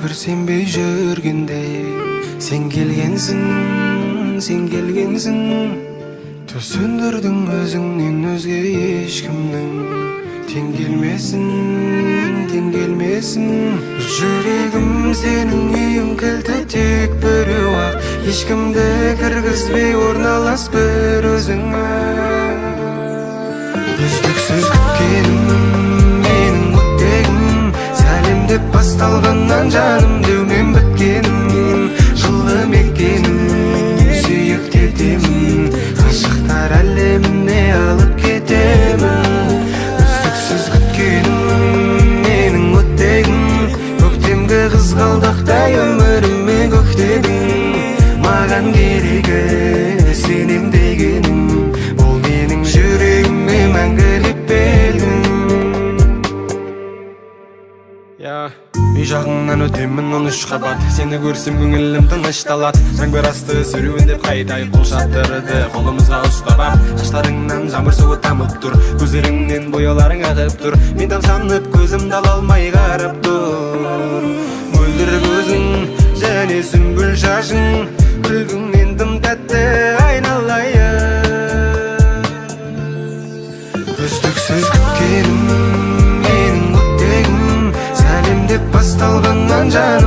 бір сенбей жүргенде, сен келгенсің, сен келгенсің. Түсіндірдің, өзіңнен өзге ешкімнің тең келмесін, тең келмесін. Жүрегім сенің, үйің кілті тек біреу ақ. Ешкімді кіргізбей, орналас бір өзіңе. Үздіксіз күткенім, менің оттегім. Сәлем деп басталғаннан, жаным деумен біткенім. Жылы мекенім, сүйікті етемін, ғашықтар әлеміне алып кетемін. Үздіксіз күткенім, менің оттегім. Көктемгі қызғалдақтай өміріме көктедің. Маған керегі сенем дегенің. Ол менің жүрегіме мәңгілік белгің. Я үй жағыңнан өтемін, 13 қабат. Сені көрсем, көңілім тынышталады. Жаңбыр асты серуендеп қайтайық. Қол шатырды қолымызға ұстап ап. Шаштарыңнан жаңбыр суы тамып тұр, көздеріңнен бояуларың ағып тұр. Мен тамсанып, көзімді ала алмай қарап тұр. Мөлдір көзің және сүмбіл шашың, күлкіңнен тым тәтті, айналайын. Үздіксіз күткенім, менің оттегім. Сәлем деп басталғаннан, жаным.